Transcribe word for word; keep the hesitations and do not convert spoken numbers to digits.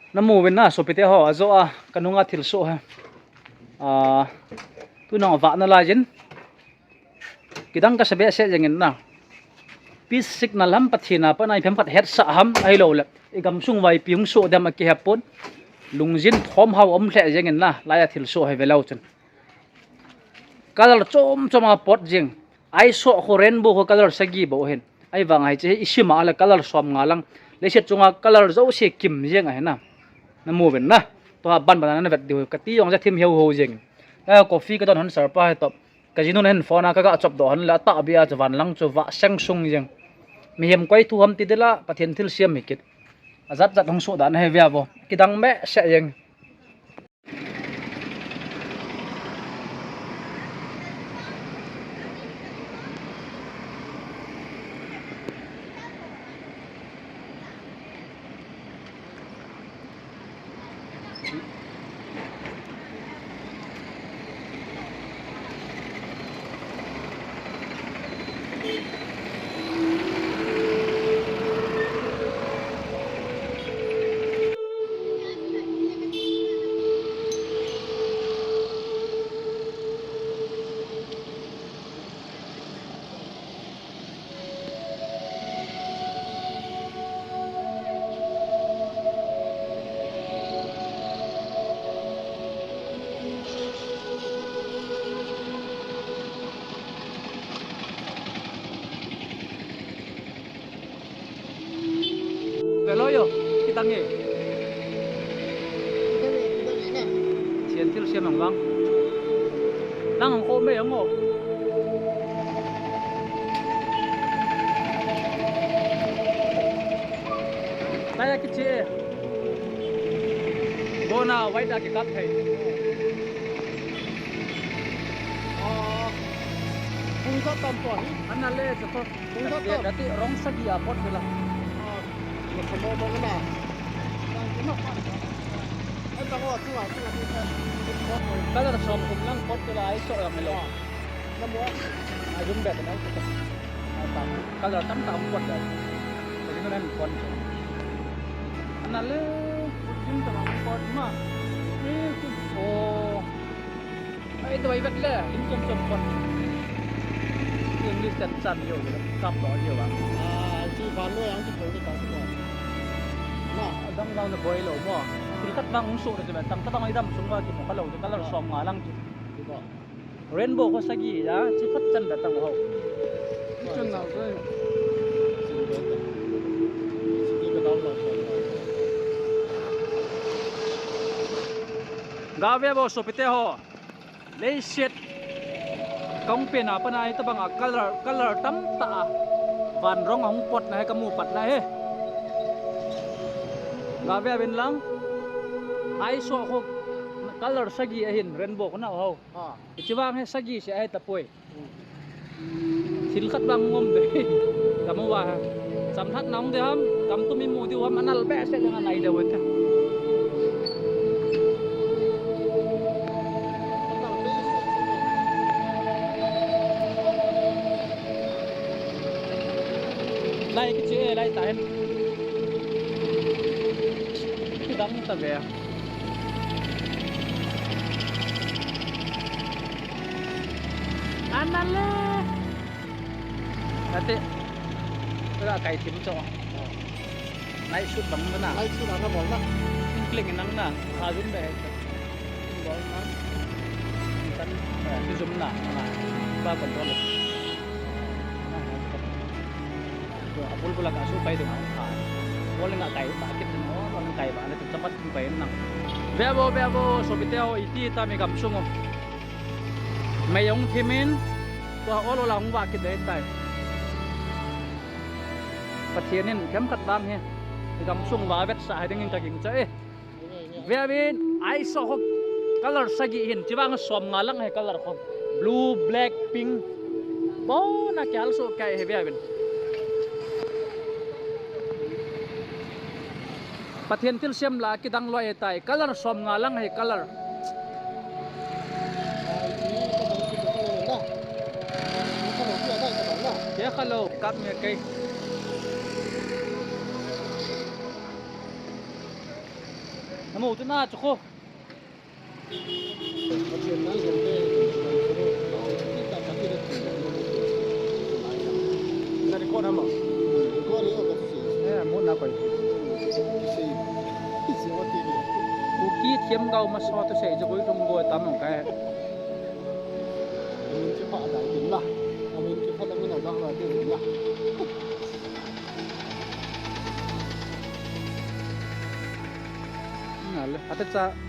Namu uvin na, sopite ho, ajo a, kanunga thilsoh hi. A, tunung a vah nalai jin. Kidang kasa behseh jeng in na. Peace signal ham, Pathen a pat a ipi ham khat hetsah ham, ahilouleh i gamsung a ipi hung soh dem akihepon. Lungjin thomhao um lheh jeng in na, laiya thilsoh hi velou chun. Color chom chom a pot jing. Aisoh kho rainbow kho color sagi bou ahin. Ahivang a hiche hi isim a le color som nga lang. Leiset chunga color jouse kim jeng ahi na. Namu uvin na. Tua ban ban a navet diu. Kati jong ja thim heu ho jeng. Eh, coffee kadon hon sir pa hi toh. Ka jinun hin phone a kaga chop doh hon le atahbeh a chu van lang chu vah seng sung jeng. Mihem koi thu ham ti dela, Pathen thilsiam hi kit. Ajat jat hung soh dan ahi via vo. Kidang behseh jeng. Velo yo, kidang e. Sian thilsiam ang vang. Nang ang kho me ang o. Taya kiche. Bona white a kikap thei. Oh. Kung sa tam po hi. Ana le sa po. Kung sa tam. Dati rong sagi a pot dela. Oh. Masamo mo na. Ang kino pa. Ang tango, tunga, tunga, tunga. Color som kum lang pot dela, aisoh lang ilo. Namu a? Ajum bet na. Color tamtah hung pot dela. Kasi na lang pot. Ana le, pot yung tamang pot ma. Eh, oh. Ai, tua ivet le, in chom chom pon. English chan chan jo, kap lo jo ba. Ah, chu van lo yang chu pon ta chu. Na, dang dang na boi lo mo. Thil khat bang hung soh le chu ba, tang ta bang i dam sung ba kimu kha lo chu, color som nga lang chu. Chu ba. Rainbow kho sagi ja, chi khat chan ba tang ho. Chun na ko. Ga ve vo sopite ho. Leiset kahung pen a pat a hitabang a color, color tamtah a van rong ahung potna hi kamu patna hi. Ga ve uvin lang. Aisoh kho color sagi ahin rainbow kho na ho. Ha. Hiche vang hi sagi se ahi tapoi. Thil khat vang ngom de. Kamu va ha. Cham lhat nang de ham, kam tu mi mu diu ham, anal behseh le ngai de wet. Lai kiche lai ta hen. Kidang ta ve. Ana le. Ate. Ora kai thim cho. Night shoot bang na. Night shoot ana bol na. Inkling nang na. Ajum be. Bol na. Kan, eh, zoom na. Ah, ba control. Abul bul a kasu pai ding a. Bol nga kai ba kit mo, bol nga kai ba le tu chapat pai nang. Ve vo, ve vo, sopite ho, iti ta mi gamsung o. Mei jong thimin, tua ol ol a hung vah kit dei tai. Pathen in themkhat vang hi, i gamsung va vetsah hai dingin ka gingcha e. Ve uvin, aisoh ho color sagi hin, chivang som nga lang hi color ho. Blue, black, pink. Bon a kihal soh kai hi ve uvin. Pathen thilsem la kidang loi tai, color som nga lang hi color. Kei kha lo, kap me kei. Namu tu na chu ko. Eh, mu na koi. Kuki Themgao masa thusei chu koi tung go tam kai. Na le, ata cha.